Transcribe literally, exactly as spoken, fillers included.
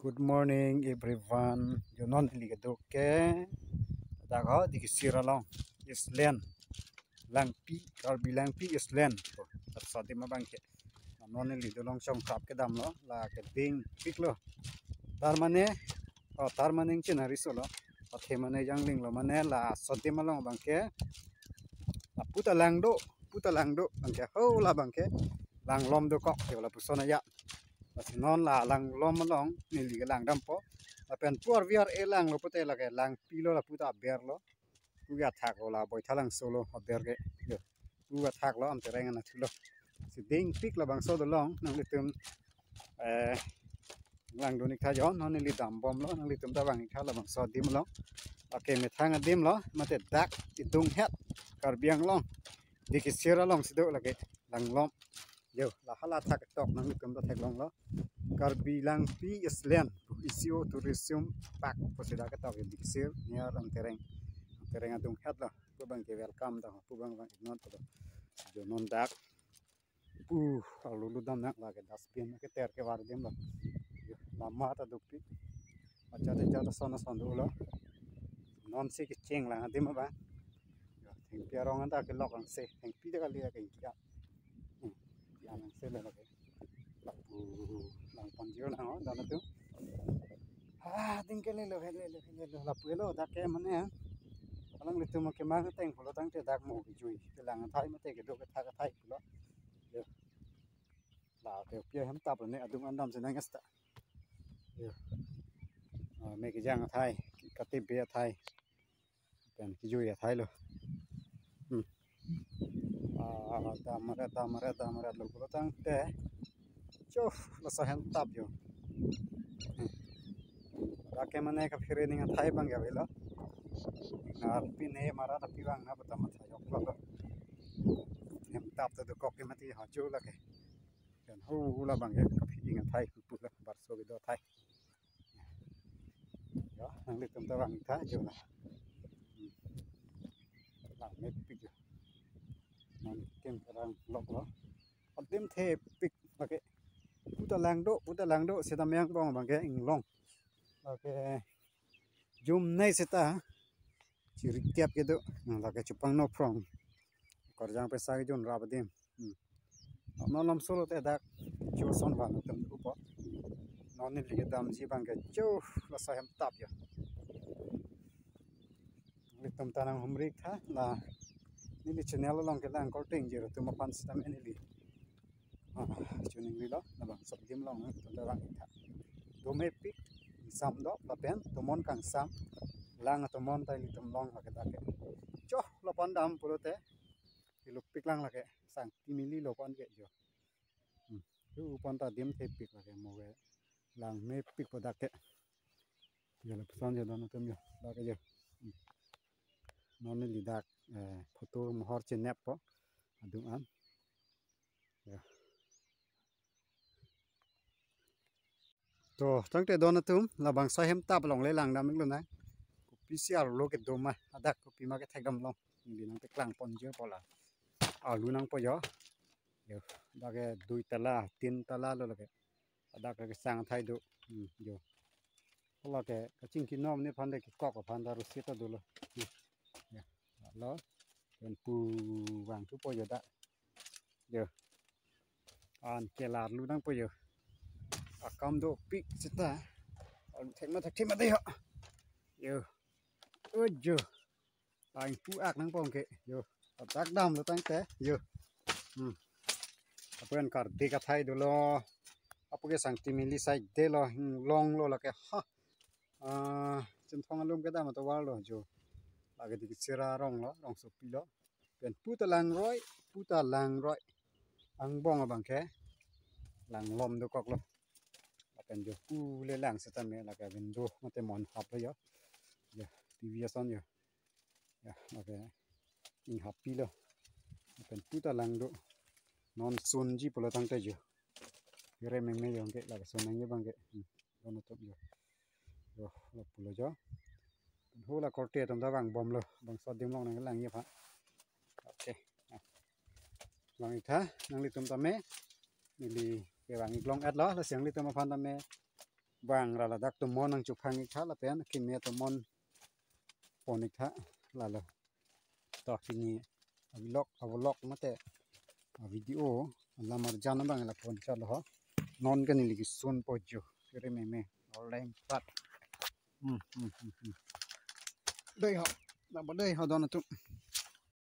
Good morning, everyone. Jo non neli kedo ke dak ho Dikisir along, Eastland, Langpi, Karbi Langpi Eastland. To, laso adim abang ke. Non neli dolong chongkap kedam lo, la keding pik lo. Tar mane, oh, tar mane chin hari solo. Athe mane jangling lo mane laso adim along abang ke. La puta lang do, puta lang do abang ke. Ho la abang ke. Langlom dokok ke lapuson aja. Lasi non la langlom along neli kelang dampo. Lapen pu arvi ar-e lang lo pute lake Langpi lo, la puta aber lo. Pu athak lo, la Boithalangso lo aber ke. Jo. Pu athak lo, Amtereng anatthu lo. Si ding pik labangso dolong, nanglitum, eh, langdun ik tha jo, non neli dambom lo, nanglitum ta vang ik tha labangso adim lo. Okay, methang adim lo, mate dak idung het, Karbi Anglong. Dikisir alongsi do lake, langlom. Jo, la hala thak tok nanglitum ta theklong lo. Karbi Langpi Eastland, isi o tourism park, pusi dak ketok Dikisir, near Amtereng. Amtereng adung het lo, pu abang ke welcome ta, pu abang vang ik non to. Jo non dak. Pu, arlo lutdam nang lake dustbin keter kevar adim lo. Jo, lama ta dopik. Ajat ajat ason ason dolo. Non si kecheng lang adim abang. Jo, thengpi arong anta kelok angse, thengpi ta kali ya kengkya. Hmm, ya angse le lake. Lapu lang ponjir nang ho, dan atum. Ah, ding ke lelo, lelo, lelo. Lapu lo, dak ke mane. Alanglitum kemang ateng pulo tangte dak mo kejui. Kelang athai mate kedo kethak athai pulo. Jo. La ke pia hem tap ne adung andam senang esta. Jo. Ah, me kejang athai, katibe athai. Pen kejui athai lo. Hmm. Ah, dam aret, dam aret, dam aret lo pulo tangte. Choh, laso hem tap jo. Hmm. Dak ke mane kaphere ning athai abang ke avelo. Ngarpi ne mara tapi vang na betam athai jok lo. Hem tap ta dokok ke mati hajo lake. Pen ho la abang ke kaphere ning athai pulo, barso kedo athai. Jo, nanglitum ta vang ik tha jo na. Hmm. Langmepik jo. Non kim kerang lok lo. Adim thepik lake. Puta lang do, puta lang do, seta meyang bong abang ke inglong. Lake jum nei seta. Chiri tiap kedo. Hmm, lake chupang no phrong. Korjang pesa kejun rap adim. Hmm. Non lam solo te dak jo son van atum upo. Non neli kedamji abang ke jo laso hem tap jo. Nelitum ta nanghumri ik tha la neli channel along kelang korte ingjir atum aphan sitame neli. Ah, chuning lilo, labangso adim along nelitum ta vang ik tha. Domepik, ingsam do, lapen tomon kangsam, lang atomon ta ilitum long lake dak ke. Choh, lapu an dam pulote, ilupik lang lake, sangti mili lo pon ke jo. Hmm. Hu pon ta adim thepik lake mo ke. Langmepik po dak ke. Jo lapuson jo don atum jo. Dak ke jo. Hmm. Non neli dak, eh, photo mohor chenep po. Adung an. Jo. To, tangte don atum, labangso hem tap along le lang dam ik lonang. Kopisi arlo kedo ma, adak kopima kethek dam long. Neli nangpeklang ponjir po la. Arlo nangpo jo. Jo, dak ke dui tala, tin tala lo lake. Adak ke sang athai do. Hmm, jo. Lake kachingki nom ne aphan de kekok aphan ta rusi ta dolo. Hmm. Jo. Lo. Pen pu vangthupo jo dak. Jo. An ke la arlo nangpo jo. Akam dopik seta. An thek ma thek thek ma de ho. Jo. O jo. Tang pu ak nangpo ke. Jo. Adak dam lo tangte. Jo. Hmm. Apo an kardi kathai dolo. Apo ke sangti mili sai de lo, hmm, long lo lake ha. Ah, Chinthong alum kedam atovar lo jo. Lake Dikisir arong lo, rongsopi lo. Pen puta langroi, puta langroi. Angbong abang ke. Langlom dokok lo. Lapen jo pu le lang seta me lake window mate mon hap lo jo. Jo, T V ason jo. Jo, lake inghap pilo. Lapen puta lang do. Non sunji pulo tangte jo. Kere meng me jo ke lake sun nangji abang ke. Hmm. Don atum jo. Jo, lapu lo jo. Hu la korte atum ta vangbom lo. Bangso adim along nanglang ji aphan. Okay. Vang ik tha, nanglitum tame. Neli kevang ik long et lo, lasi nanglitum aphan tame. Bang ra ladak tomon nangchophang ik tha lapen keme tomon pon ik tha lalo. To pini a-vlog, a-vlog mate a-video alam arjan abang la pon chalo ho. Non ke neli kesun po jo. Siri meme. Oleng pat. Hmm, hmm, hmm, hmm. Dei ho. Daba dei ho don atum.